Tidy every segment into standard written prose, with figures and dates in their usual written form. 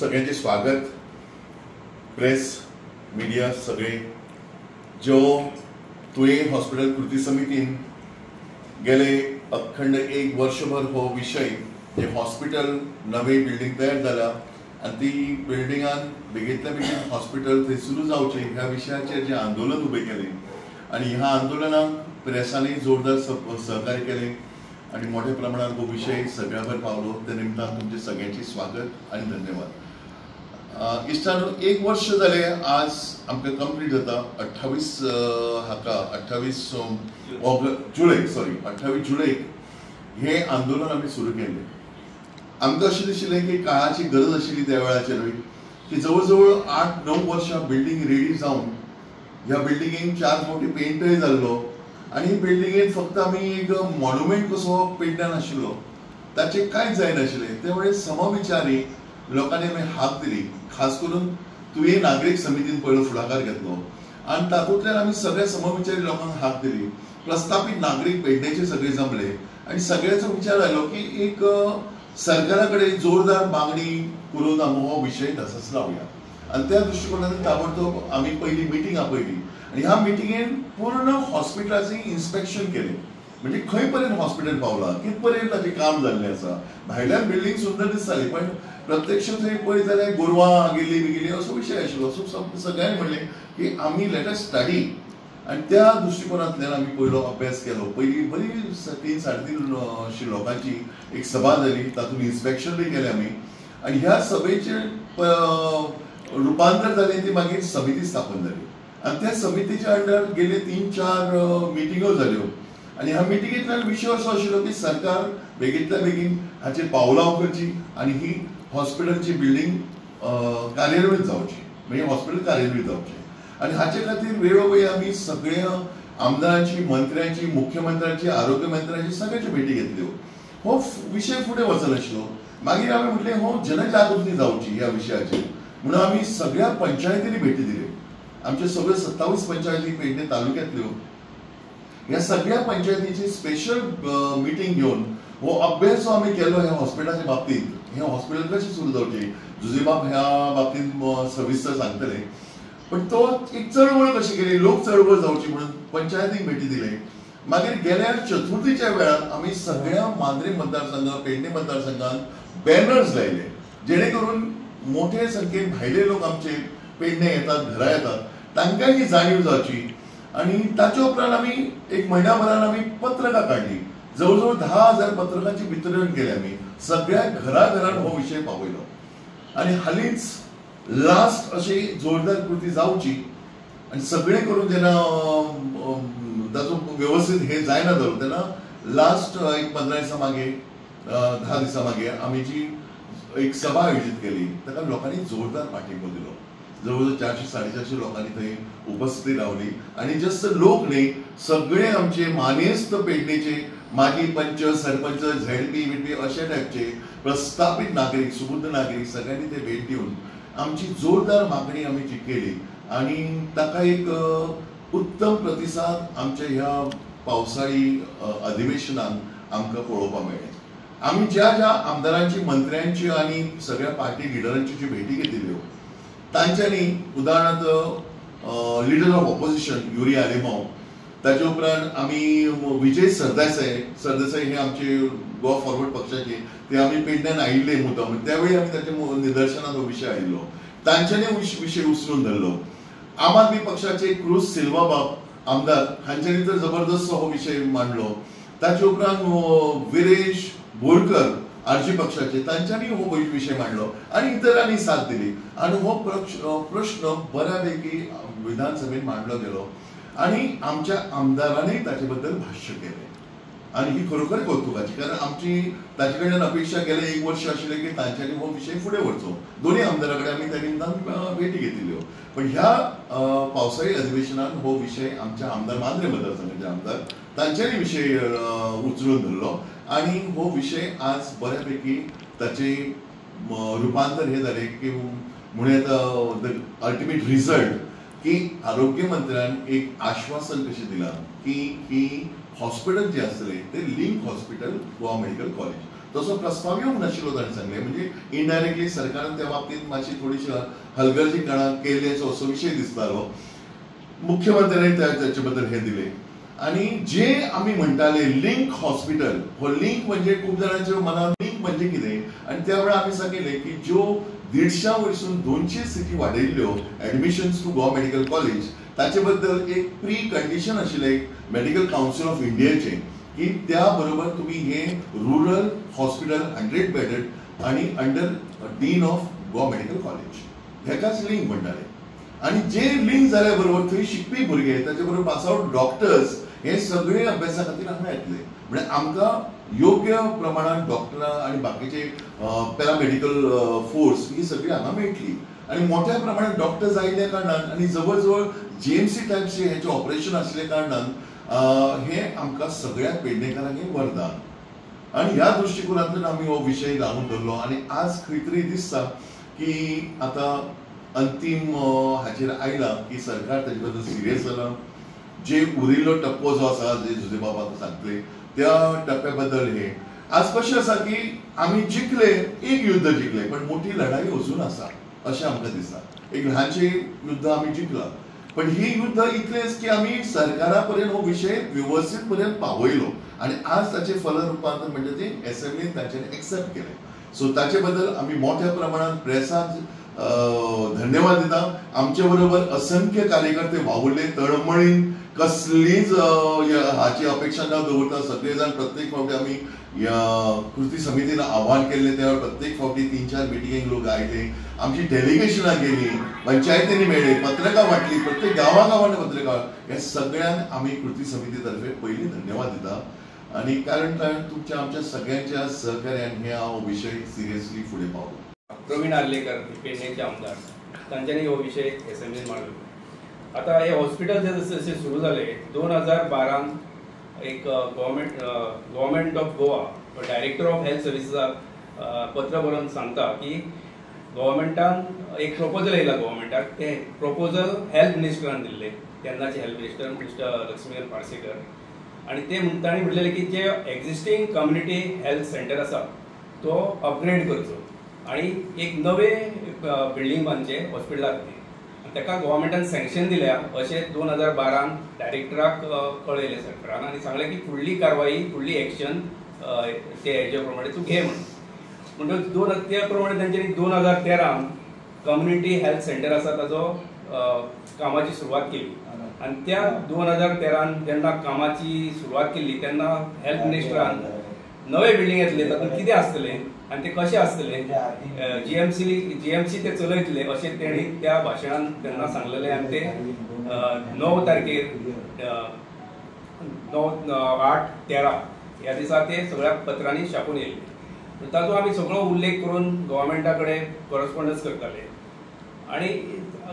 सगळ्यांचे स्वागत. Press media सगळे जो तुयें हॉस्पिटल कृती समितीन गेले अखंड एक वर्षभर हो विशय जे हॉस्पिटल नवे बिल्डींग तयार जाला आनी ती बिल्डिंगान बेगीतल्या बेगीन हॉस्पिटल थंय सुरू जावचें ह्या विशयाचेर जें आंदोलन उबें केलें आनी ह्या आंदोलनाक प्रेसांनी जोरदार सहकार्य केलें आनी मोठ्या प्रमाणात हो विशय सगळ्यावर पावलो. त्या निमतान तुमचे सगळ्यांचे स्वागत आनी धन्यवाद. इश्टांनो, एक वर्ष जालें आज आमकां कंप्लीट जाता. 28 हाका 28 जुलय, सॉरी 28 जुलय हें आंदोलन आमी सुरू केलें. आमकां अशें दिशिल्लें की काळाची गरज आशिल्ली त्या वेळाचेरूय की जवळ जवळ 8-9 वर्सां बिल्डींग रेडी जावन ह्या बिल्डिंगेन 4 फावटी पेंटय जाल्लो आनी ही बिल्डिंगेन फक्त आमी एक मॉन्युमेंट कसो पेंटान आशिल्लो, ताचें कांयच जायनाशिल्लें. त्यामुळे समविचारी लोकांनी आमी हाक दिली. खास करून तुयें नागरीक समितीन पयलो फुडाकार घेतलो आनी तातूंतल्यान आमी सगळ्या समविचारी लोकांक हाक दिली. प्रस्थापीत नागरीक पेडण्याचे सगळे जमले आनी सगळ्याचो विचार आयलो की एक सरकारा कडेन जोरदार मागणी करून आमी हो विशय तसोच लावया. आनी त्या दृश्टिकोनांतल्यान ताबडतोब आमी पयली मिटींग आपयली आनी ह्या मिटिंगेन पूर्ण हॉस्पिटलाचें इन्स्पेक्शन केलें. म्हणजे खंय पर्यंत हॉस्पिटल पावलां, कित पर्यंत ताचें काम जाल्लें आसा. भायल्यान बिल्डींग सुंदर दिसताली पण प्रत्यक्ष थंय पळयत जाल्यार गोरवां गेली बिगेली असो विशय आशिल्लो. सो सगळ्यांनी म्हणलें की आमी let us study आनी त्या दृश्टिकोनांतल्यान आमी पयलो अभ्यास केलो. पयली बरी 3-3.5 अशी लोकांची एक सभा जाली, तातूंत इन्स्पेक्शन बी केलें आमी आनी ह्या सभेचें रुपांतर जालें ती मागीर समिती स्थापन जाली आनी त्या समितीच्या अंडर गेले 3-4 मिटिंगो जाल्यो आनी ह्या मिटिंगेंतल्यान विशय असो आशिल्लो की सरकार बेगींतल्या बेगीन हाचेर पावलां उखलची आनी ही हॉस्पिटलची बिल्डींग कार्यान्वीत जावची, म्हणजे हॉस्पिटल कार्यान्वीत जावचें. आनी हाचे खातीर वेळोवेळी आमी सगळ्या आमदारांची, मंत्र्यांची, मुख्यमंत्र्यांची, आरोग्य मंत्र्यांची सगळ्यांची भेटी घेतल्यो. हो विशय फुडें वचनाशिल्लो. मागीर आमी म्हटलें हो जनजागृती जावची ह्या विशयाचेर म्हणून आमी सगळ्या पंचायतींनी भेटी दिल्यो. आमचे सगळे 27 पंचायती पेडणे तालुक्यांतल्यो ह्या सगळ्या पंचायतीची स्पेशल मिटींग घेवन हो अभ्यास जो आमी केलो ह्या हॉस्पिटलाच्या बाबतींत, हें हॉस्पिटल कशें सुरू जावचें जुजेबाब ह्या बाबतींत सविस्तर सांगतले, पण तो एक चळवळ कशी केली, लोक चळवळ जावची म्हणून पंचायतीक भेटी दिले. मागीर गेल्या चतुर्थीच्या वेळार आमी सगळ्या मांद्रे मतदारसंघात, पेडणे मतदारसंघात बॅनर्स लायले जेणे करून मोठे संख्येन भायले लोक आमचे पेडणे येतात, घरा येतात, तांकां ही जाणीव जावची. आनी ताचे उपरांत आमी एक म्हयन्या भरान आमी पत्रकां काडली. जवळ जवळ 10,000 पत्रकांची वितरण केलें आमी. सगळ्या घराघरान हो विशय पावयलो आनी हालींच लास्ट अशी जोरदार कृती जावची आनी सगळें करून जेन्ना ताचो वेवस्थीत हें जायना जालो तेन्ना लास्ट एक 15 दिसां मागीर, 10 दिसां मागीर आमी जी एक सभा आयोजीत केली ताका लोकांनी जोरदार पाठिंबो दिलो. जवळ जवळ 400-450 लोकांनी थंय उपस्थिती रावली आनी जस्ट लोक न्ही, सगळे आमचे मानेस्त पेडणेचे माजी पंच, सरपंच, झेडपी बिडपी अशे टायपचे प्रस्थापीत नागरीक, सुबुद्ध नागरीक सगळ्यांनी ते भेट दिवन आमची जोरदार मागणी आमी जी केली आनी ताका एक उत्तम प्रतिसाद आमच्या ह्या पावसाळी अधिवेशनान आमकां पळोवपाक मेळ्ळें. आमी ज्या ज्या आमदारांची, मंत्र्यांची आनी सगळ्या पार्टी लिडरांची जी भेटी घेतिल्ल्यो तांच्यांनी, उदाहरणार्थ leader of opposition Yuri Alemao, ताचे उपरांत आमी विजय सरदेसाय, सरदेसाय हे आमचे गोवा फॉरवर्ड पक्षाचे, ते आमी पेडण्यान आयिल्ले मुद्दाम, त्यावेळी आमी ताच्या निदर्शनात हो विशय आयिल्लो, तांच्यांनी विशय उचलून धरलो. आम आदमी पक्षाचे क्रूज सिल्वाबाब आमदार हांच्यांनी तर जबरदस्त हो विशय मांडलो. ताचे उपरांत विरेश बोरकर आरजी पक्षाचे, तांच्यांनी हो विशय मांडलो आनी इतरांनी साथ दिली आनी हो प्रश्न बऱ्यापैकी विधानसभेन मांडलो गेलो आनी आमच्या आमदारांनी ताचे बद्दल भाश्य केलें. आनी ही खरोखर कौतुकाची, कारण आमची ताचे कडल्यान अपेक्षा गेले एक वर्ष आशिल्लें की तांच्यांनी हो विशय फुडें व्हरचो. दोनूय आमदारा कडेन आमी त्या निमतान भेटी घेतिल्ल्यो, पण ह्या पावसाळी अधिवेशनान हो विशय आमच्या आमदार, मांद्रे मतदारसंघाचे आमदार तांच्यांनी विशय उचलून धरलो आनी हो विशय आज बऱ्यापैकी ताचे रुपांतर हे जालें की म्हणूं येता the ultimate result की आरोग्य मंत्र्यान एक आश्वासन कशें दिलां की ही हॉस्पिटल जे आसतलें तें link hospital Goa medical college तसो प्रस्ताव येवंक नाशिल्लो ताणें सांगलें. म्हणजे इनडायरेक्टली सरकारान त्या बाबतींत मातशी थोडीशी हलगर्जीपणा केली असो विशय दिसतालो. मुख्यमंत्र्यांनी ताचे बद्दल हे दिले. आनी जे आमी म्हणटाले लिंक हॉस्पिटल, हो लिंक म्हणजे खूब जाणांच्या मनात लिंक म्हणजे कितें, आनी त्या वेळार आमी सांगिल्लें की ज्यो 150 वयरसून 200 सिटी वाडयल्ल्यो admissions to Goa medical college, ताचे बद्दल एक प्री कंडिशन आशिल्लें मेडिकल कावन्सिल ऑफ इंडियाचें की त्या बरोबर तुमी हे रुरल हॉस्पिटल 100 बेडेड आनी under dean of Goa medical college हेकाच link म्हणटाले. आनी जे लिंक जाल्या बरोबर थंय शिकपी भुरगे, ताचे बरोबर पास आवट डॉक्टर्स हे सगळे अभ्यासा खातीर हांगा येतले. म्हणजे आमकां योग्य प्रमाणान डॉक्टरां आनी बाकीचे पॅरामेडिकल फोर्स ही सगळी हांगा मेळटली. आनी मोठ्या प्रमाणात डॉक्टर्स आयिल्ल्या कारणान आनी जवळ जवळ जीएमसी टायपचे हेचे ऑपरेशन आसल्या कारणान हे आमकां सगळ्या पेडणेकारांक हें वरदान. आनी ह्या दृश्टिकोनांतल्यान आमी हो विशय लावन धरलो. आनी आज खंय तरी दिसता की आतां अंतीम हाचेर आयला की सरकार ताजे बद्दल सिरियस जाला. जे उरिल्लो टप्पो जो आसा, जे जुजे बाबा आतां सांगतले त्या टप्प्या बद्दल हे आज कशें आसा की आमी जिखले, एक युद्ध जिखले, पण मोठी लढाई अजून आसा अशें आमकां दिसता. एक ल्हानशें युद्ध आमी जिखलां, पण ही युद्ध इतलेंच की आमी सरकारा पर्यंत हो विशय वेवस्थीत पर्यंत पावयलो आनी आज ताचें फल रुपांतर म्हणजे ते एसेंब्लीन तांच्यांनी एक्सेप्ट केलें. सो ताचे बद्दल आमी मोठ्या प्रमाणात प्रेसाक धन्यवाद दिता. आमचे बरोबर असंख्य कार्यकर्ते वावुरले तळमळीन, कसलीच हाची अपेक्षा न दवरता सगळे जाण प्रत्येक फावटी आमी कृती समितीन आव्हान केल्लें त्या प्रत्येक फावटी 3-4 मिटिंगेक लोक आयले, आमची डेलिगेशनां गेली, पंचायतींनी मेळ्ळे, पत्रकां वांटली, प्रत्येक गांवागांवांनी पत्रकां. ह्या सगळ्यांक आमी कृती समिती तर्फे पयलीं धन्यवाद दिता. आनी कारण तुमच्या आमच्या सगळ्यांच्या सहकार्यान हे हांव विशय सिरियसली फुडें पावलो. प्रवीण आर्लेकर पेडणेचे आमदार, तांच्यांनी हो विशय एसेंब्लीन मांडलो. आतां हे हॉस्पिटल जे जशें सुरू जालें 2012 एक government of Goa director of health सर्विसीसाक पत्र बरोवन सांगता की गव्हर्मेंटान एक प्रपोजल येयला गव्हर्मेंटाक, तें प्रपोजल हेल्थ मिनिस्टरान दिल्लें, तेन्नाचे health minister mister Laxmikant Parsekar. आनी ते तांणी म्हणलेलें की जे एक्झिस्टींग कम्युनिटी हेल्थ सेंटर आसा तो अपग्रेड करचो आनी एक नवें बिल्डींग बांदचें हॉस्पिटला खातीर. ताका गव्हर्मेंटान सँक्शन दिल्या अशें 2012 डायरेक्टराक कळयलें सरकारान आनी सांगलें की फुडली कारवाई, फुडली एक्शन ते हेजे प्रमाणे तूं घे म्हणून. म्हणटकच त्या प्रमाणे तांच्यांनी 2013 कम्युनिटी हेल्थ सेंटर आसा ताजो कामाची सुरवात केली. आनी त्या 2013 जेन्ना कामाची सुरवात केली तेन्ना हेल्थ मिनिस्टरान नवे बिल्डींग येतले तातूंत कितें आसतलें आनी ते कशें आसतलें, जीएमसी ते चलयतले अशें तेणी त्या भाशणान तेन्ना सांगलेलें. आनी ते 9 तारखेर 9/8/13 ह्या दिसा ते सगळ्या पत्रांनी छापून येयल्ले. ताजो आमी सगळो उल्लेख करून गव्हर्मेंटा कडेन कॉरस्पॉन्डन्स करताले. आनी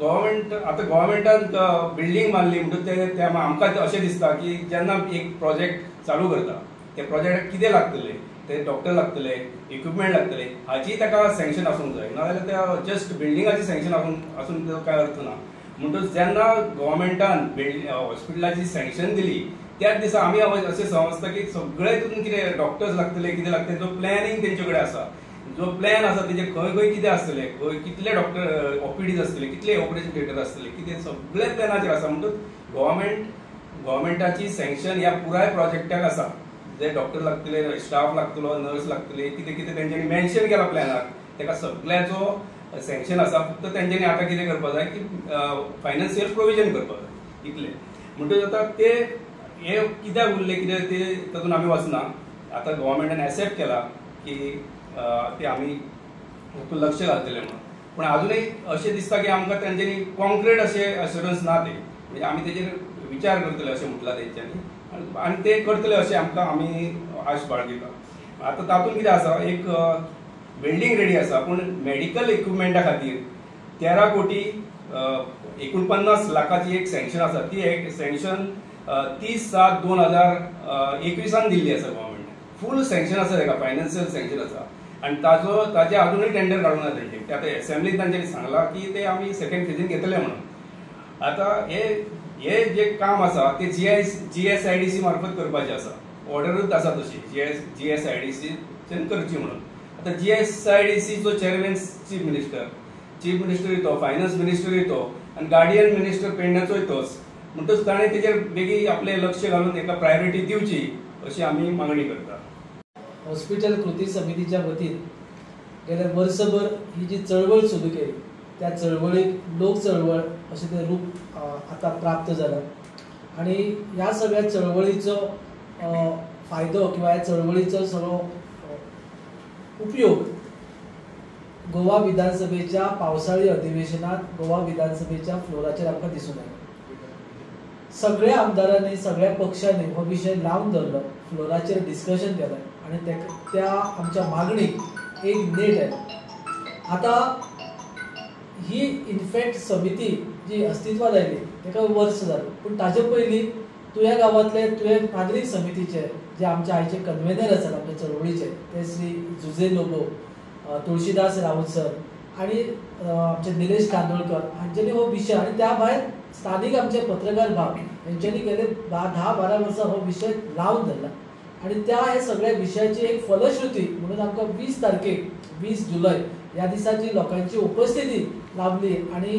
गव्हर्मेंट आतां गव्हर्मेंटान बिल्डींग बांदली म्हणटकच ते आमकां अशें दिसता की जेन्ना एक प्रोजेक्ट चालू करता त्या प्रोजेक्टाक कितें लागतलें, ते डॉक्टर लागतले, इक्विपमेंट लागतले, हाची ताका सँक्शन आसूंक जाय, नाजाल्यार त्या जस्ट बिल्डिंगाची सँक्शन आसून ताजो कांय अर्थ ना. म्हणटकच जेन्ना गव्हर्मेंटान हॉस्पिटलाची सँक्शन दिली त्याच दिसा आमी अशें समजता की सगळे तितून कितें डॉक्टर्स लागतले, कितें लागतले, जो प्लॅनिंग तेंचे कडेन आसा, जो प्लॅन आसा तेजे खंय खंय कितें आसतलें, खंय कितले डॉक्टर ओपीडीज आसतले, कितले ऑपरेशन थिएटर आसतले, कितें सगळे प्लॅनाचेर आसा. म्हणटकच गव्हर्मेंटाची सँक्शन ह्या पुराय प्रोजेक्टाक आसा. जे डॉक्टर लागतले, स्टाफ लागतलो, नर्स लागतले, कितें कितें तेंच्यांनी मेन्शन केलां प्लॅनार, ताका सगळ्याचो सँक्शन आसा. फक्त तेंच्यांनी आतां कितें करपाक जाय की फायनान्शियल प्रोविजन करपाक जाय इतलें. म्हणटकच आतां ते हे कित्याक उरले कितें ते तातूंत आमी वचना. आतां गव्हर्मेंटान एक्सेप्ट केला की ते आमी लक्ष घालतले म्हणून, पूण आजुनूय अशें दिसता की आमकां तेंच्यांनी कॉन्क्रीट अशें अश्युरन्स ना, ते म्हणजे आमी तेजेर विचार करतले अशें म्हटलां तेंच्यांनी आनी ते करतले अशें आमकां आमी आश बाळगिता. आतां तातूंत कितें आसा, एक बिल्डींग रेडी आसा पूण मेडिकल इक्विपमेंटा खातीर 13 कोटी 49 लाखाची एक सँक्शन आसा. ती एक सँक्शन 30/7/2021 दिल्ली आसा गव्हर्मेंटान. फूल सँक्शन आसा ताका, फायनान्शियल सँक्शन आसा आनी ताजे आजुनूय टेंडर काडूंक ना तेंचे. ते आतां एसेंब्लीन तांच्यांनी सांगलां की ते आमी सेकंड फेजीन घेतले म्हणून. आतां हे जे काम आसा ते GSIDC मार्फत करपाचें आसा, ऑर्डरूच आसा तशी GSIDC करची म्हणून. आतां GSIDCचो चेअरमॅन चीफ मिनिस्टर, चीफ मिनिस्टरूय तो, फायनान्स मिनिस्टरूय तो आनी गार्डियन मिनिस्टर पेडण्याचोय तोच, म्हणटच ताणें तेजेर बेगीन आपलें लक्ष घालून एका प्रायोरिटी दिवची अशी आमी मागणी करता. हॉस्पिटल कृती समितीच्या वतीन गेल्या वर्सभर ही जी चळवळ सुरू केली त्या चळवळीक लोक चळवळ अशें तें रूप आतां प्राप्त जालां आनी ह्या सगळ्या चळवळीचो फायदो किंवा ह्या चळवळीचो सगळो उपयोग गोवा विधानसभेच्या पावसाळी अधिवेशनात गोवा विधानसभेच्या फ्लोराचेर आमकां दिसून आयलो. सगळ्या आमदारांनी सगळ्या पक्षांनी हो विशय लावन धरलो, फ्लोराचेर डिस्कशन केलें आनी त्या आमच्या मागणीक एक नेट आयलो. आतां ही इनफॅक्ट समिती जी अस्तित्वात आयली ताका वर्स जालें, पूण ताजे पयलीं तुया गांवांतले तुये नागरीक समितीचे जे आमचे आयचे कन्वेनर आसात आमच्या चळवळीचे ते श्री जुझे लोबो, तुळशीदास राऊत सर आनी आमचे निलेश कांदोळकर हांच्यांनी हो विशय आनी त्या भायर स्थानीक आमचे पत्रकार भाव हेंच्यांनी गेले 10-12 वर्सां हो विशय लावन धरला आनी त्या हे सगळ्या विशयाची एक फलश्रुती म्हणून आमकां 20 तारखेक 20 जुलय ह्या दिसाची लोकांची उपस्थिती लाभली आनी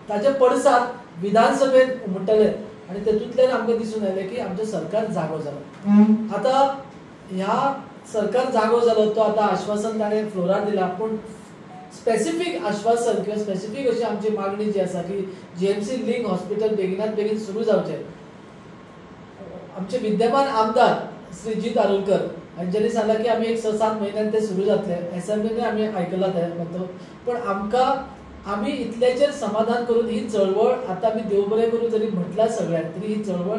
ताचे पडसाद विधानसभेत उमटले आनी तेतूंतल्यान आमकां दिसून आयलें की आमचें सरकार जागो जालो. आतां ह्या सरकार जागो जालो तो आतां आश्वासन ताणें फ्लोरार दिलां, पूण स्पेसिफीक आश्वासन किंवा स्पेसिफीक अशी आमची मागणी जी आसा की GMC link hospital बेगिनात बेगीन सुरू जावचें. आमचे विद्यमान आमदार श्री जीत आरोलकर हांच्यांनी सांगलां की आमी एक 6-7 म्हयन्यान तें सुरू जातलें, एसेंब्लीनूय आमी आयकलां तें मत, पूण आमकां आमी इतल्याचेर समाधान करून ही चळवळ आतां आमी देव बरें करूं जरी म्हटलां सगळ्यांक तरी ही चळवळ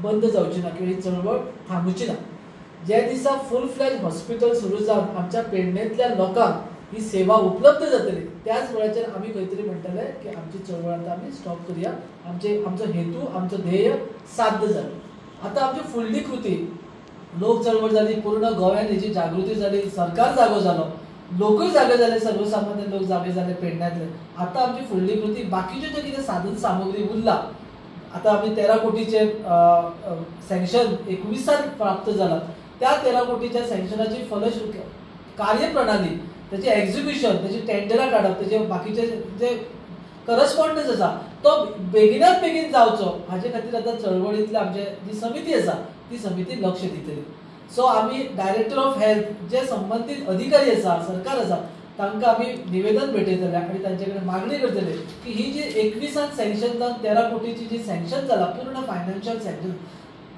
बंद जावची ना किंवा ही चळवळ थांबची ना. ज्या दिसा फूल फ्लॅज हॉस्पिटल सुरू जावन आमच्या पेडणेंतल्या लोकांक ही सेवा उपलब्ध जातली त्याच वेळाचेर आमी खंय तरी म्हणटले की आमची चळवळ आतां आमी स्टॉप करुया, आमचो हेतू आमचो ध्येय साध्य जालो. आतां आमची फुडली कृती लोक चळवळ जाली, पूर्ण गोव्यान हेची जागृती जाली, सरकार जागो जालो, लोकूय जागे जाले, सर्वसामान्य लोक जागे जाले पेडण्यांतले. आतां आमची फुडली कृती बाकीच्यो ज्यो कितें साधन सामुग्री उरला, आतां आमी 13 कोटीचे सँक्शन 21 प्राप्त जाला, त्या 13 कोटीच्या सँक्शनाची फलश्रुती कार्यप्रणाली, त्याचे एक्झिक्युशन, त्याची टेंडरां काडप, त्याचे बाकीचे जे करस्पॉन्डन्स आसा तो बेगिनात बेगीन जावचो हाजे खातीर आतां चळवळींतले आमचे जी समिती आसा ती समिती लक्ष दितली. सो आमी डायरेक्टर ऑफ हेल्थ जे संबंदीत अधिकारी आसा, सरकार आसा तांकां आमी निवेदन भेटयतले आनी तांचे कडेन मागणी करतले की ही जी 21 सँक्शन जावन 13 कोटीची जी सँक्शन जाला पूर्ण फायनान्शियल सँक्शन,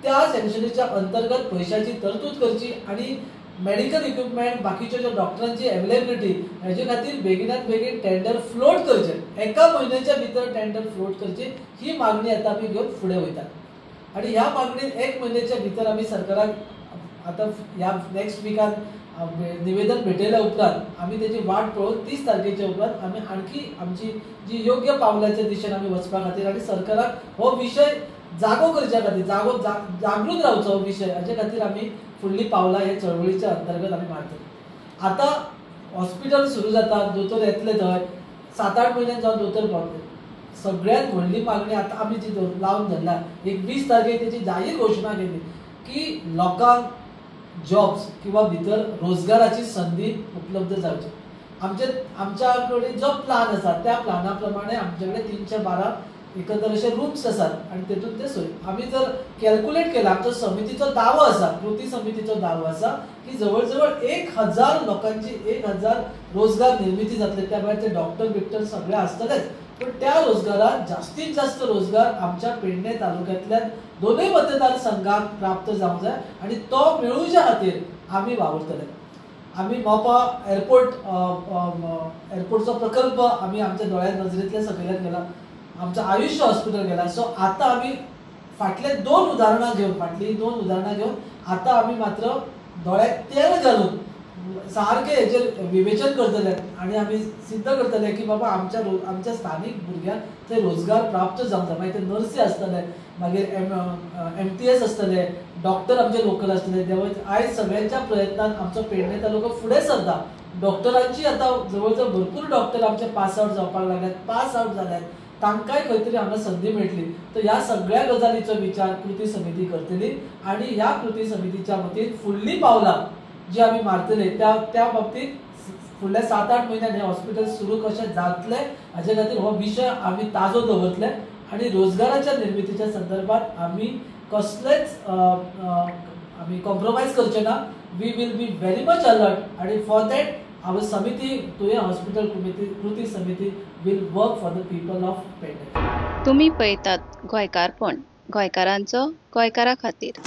त्या सँक्शनीच्या अंतर्गत पयशाची तरतूद करची आनी मेडिकल इक्विपमेंट बाकीच्यो ज्यो डॉक्टरांची अवेलेबिलिटी हेजे खातीर बेगिनात बेगीन टेंडर फ्लोट करचें, एका म्हयन्याच्या भितर टेंडर फ्लोट करची ही मागणी आतां आमी घेवन फुडें वयतात. आनी ह्या मागणीन 1 म्हयन्याच्या भितर आमी सरकाराक आतां ह्या नेक्स्ट विकान निवेदन भेटयल्या उपरांत आमी तेजी वाट पळोवन 30 तारखेच्या उपरांत आमी आणखी आमची जी योग्य पावलाच्या दिशेन आमी वचपा खातीर आनी सरकाराक हो विशय जागो करच्या खातीर जागृत रावचो हो विशय हाचे खातीर आमी फुडली पावलां हे चळवळीच्या अंतर्गत आमी मारतले. आतां हॉस्पिटल सुरू जाता, दोतोर येतले थंय 7-8 म्हयन्यान जावन दोतोर पावतले. सगळ्यांत व्हडली मागणी आतां आमी जी लावन धरला एक 20 तारखेक तेची जाहीर घोशणा केली की लोकांक जॉब्स किंवा भितर रोजगाराची संदी उपलब्ध जावची. आमच्या कडेन जो प्लान आसा त्या प्लाना प्रमाणे आमचे कडेन 312 एकंदर अशे रूम्स आसात आनी तेतून ते सोय आमी जर कॅल्क्युलेट केला, आमचो समितीचो दावो आसा, कृती समितीचो दावो आसा की जवळ जवळ 1000 लोकांची 1000 रोजगार निर्मिती जातली. त्या भायर ते डॉक्टर बिक्टर सगळे आसतलेच, पूण त्या रोजगारात जास्तीत जास्त रोजगार आमच्या पेडणे तालुक्यांतल्या दोनूय मतदारसंघाक प्राप्त जावंक जाय आनी तो मेळोवच्या खातीर आमी वावुरतले. आमी मोपा एअरपोर्टचो प्रकल्प आमी आमच्या दोळ्या नजरेंतल्या सकयल्यान गेला, आमचं आयुष्य हॉस्पिटल गेला. सो आतां आमी फाटले 2 उदाहरणां घेवन फाटलीं 2 उदाहरणां घेवन आतां आमी मात्र दोळ्याक तेल घालून सारकें हेचेर विवेचन करतले आनी आमी सिद्ध करतले की बाबा आमच्या स्थानीक भुरग्यांक ते रोजगार प्राप्त जावंक जाय. मागीर ते नर्सी आसतले, मागीर MTS आसतले, डॉक्टर आमचे लोकल आसतले. आयज सगळ्यांच्या प्रयत्नान आमचो पेडणे तालुको फुडें सरता. डॉक्टरांची आतां जवळ जवळ भरपूर डॉक्टर आमचे पास आवट जावपाक लागल्यात, पास आवट जाल्यात, तांकांय खंय तरी हांगा संदी मेळटली. तर ह्या सगळ्या गजालीचो विचार कृती समिती करतली आनी ह्या कृती समितीच्या वतीन फुडलीं पावलां जी आमी मारतले त्या त्या बाबतीत फुडल्या 7-8 म्हयन्यान हें हॉस्पिटल सुरू कशें जातलें हाजे खातीर हो विशय आमी ताजो दवरतले आनी रोजगाराच्या निर्मितीच्या संदर्भात आमी कसलेच आमी कॉम्प्रोमायज करचे ना. We will be very much alert आनी फॉर that our समिती तुयें हॉस्पिटल कृती समिती will work for the people of Pedne. तुमी पळयतात गोंयकारपण, गोंयकारांचो गोंयकारा खातीर.